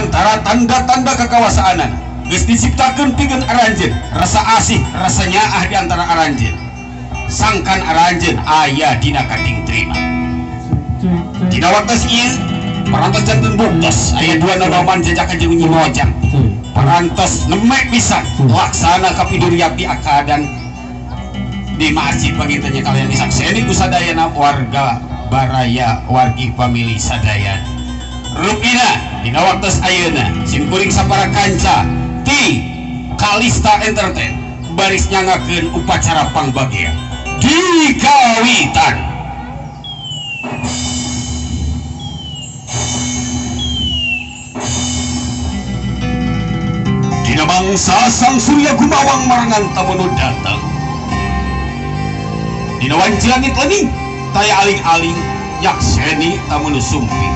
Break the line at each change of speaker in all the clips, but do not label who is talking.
antara tanda-tanda kekawasaanan geus diciptakeun pikeun aranjeun rasa asih rasa nyaah di antara aranjeun sangkan aranjeun aya dina kating terima dina waktos ieu parantos janten buktos aya dua nonoman jejak jeung Nyi Mojang parantos nemek pisan laksana kapiduriapi akadan di masjid pangitanya kalian disakseni ku sadayana warga baraya wargi famili sadayana rupina dina waktos ayeuna simkuring sapara kanca ti Kalista Entertain baris nyangakeun upacara pangbagea di kawitan. Dina bangsa sang surya gumawang marengan tamu datang dina wanci langit lening taya aling-aling yakseni tamu sumping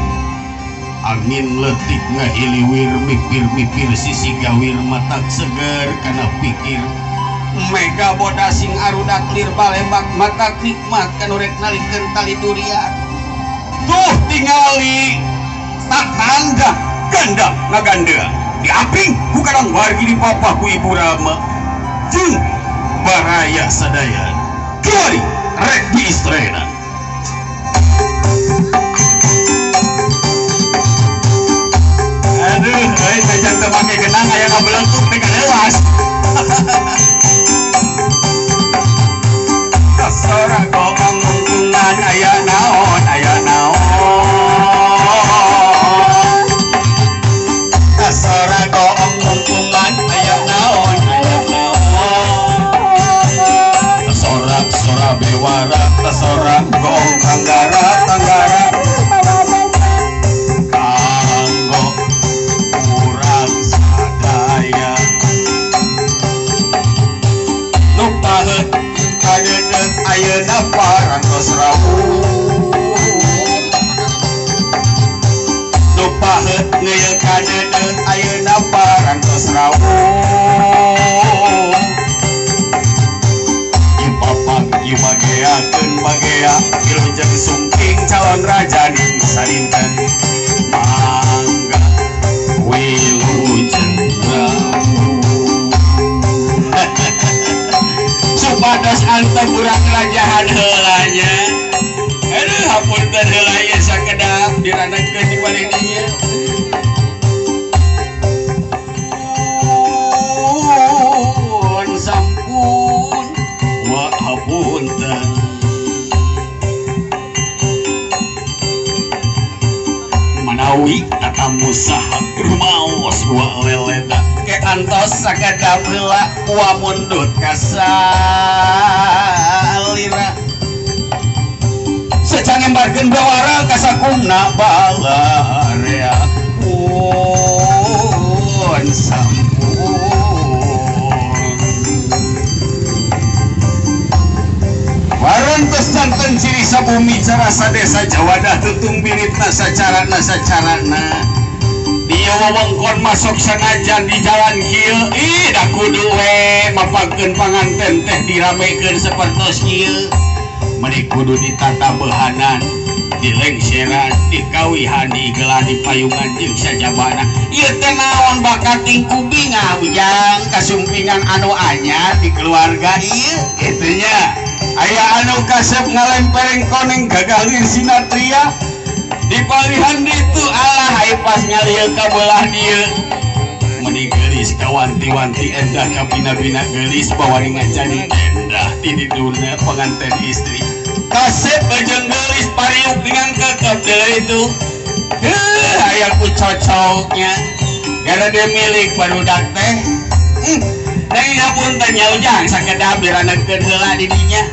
angin letik ngahiliwir mipir-mipir sisi gawir matak seger kana pikir mega bodasing arudak lir balembak matak nikmat kanu rek nalikeun tali durian tuh tingali tak tanda ganda ngaganda diaping ku kadang wargi di papa ku ibu Rama jeung baraya sadaya kiwari rek di istrena. Aduh, euy sajan teu make genang aya ngabelengkuk teh kalewas. Kasora goong mungkungan aya naon aya naon. Kasora goong mungkungan aya naon aya naon. Kasorak sora bewara kasora goong tanggara tanggara. Ayeuna parantos rawuh nu paheut ngeuyeuh kadeudeuh ayeuna parantos rawuh ieu papak ieu bageakeun bagea wilujeng sumping calon raja ning sadinten mangga wilujeng rawuh. Supados antep urang kerajaan heulanya. Aduh hapunten heula ieu sakedap diranegkeun di balik dinya. Pun sampun wa hapunten. Manawi tatamu saha rumaos wa leleda ke antos sakedap heula wa mundut kasalira secang embarkeun bawara kasakumna balarea pun sampun warantos janten ciri sabumi carasa desa Jawadah tutung biritna sacarana sacarana dia wewengkon masuk sanajan di jalan kieu ih da kudu we mapagkeun panganten teh diramekeun sapertos kieu meuni kudu ditata behanan dilengseran dikawihan diigelan dipayungan jeung sajabana ieu teh naon bakating ku bingah ujang kasumpingan anu anyar di keluarga ieu kitu nya aya anu kasep ngalempereng koneng gagah lir sinatria di palihan ditu alah ai pas ngalieu ka beulah dieu meuni geulis kawanti-wanti endah kabina-bina geulis bawari ngajadi endah di diduna pengantin istri kasep jeung geulis pariuk dengan kekep deui itu heuh aya ku cocoknya gara dia milik barudak teh. Deui hapunten nya ujang sakedap diranegkeun heula di dinya.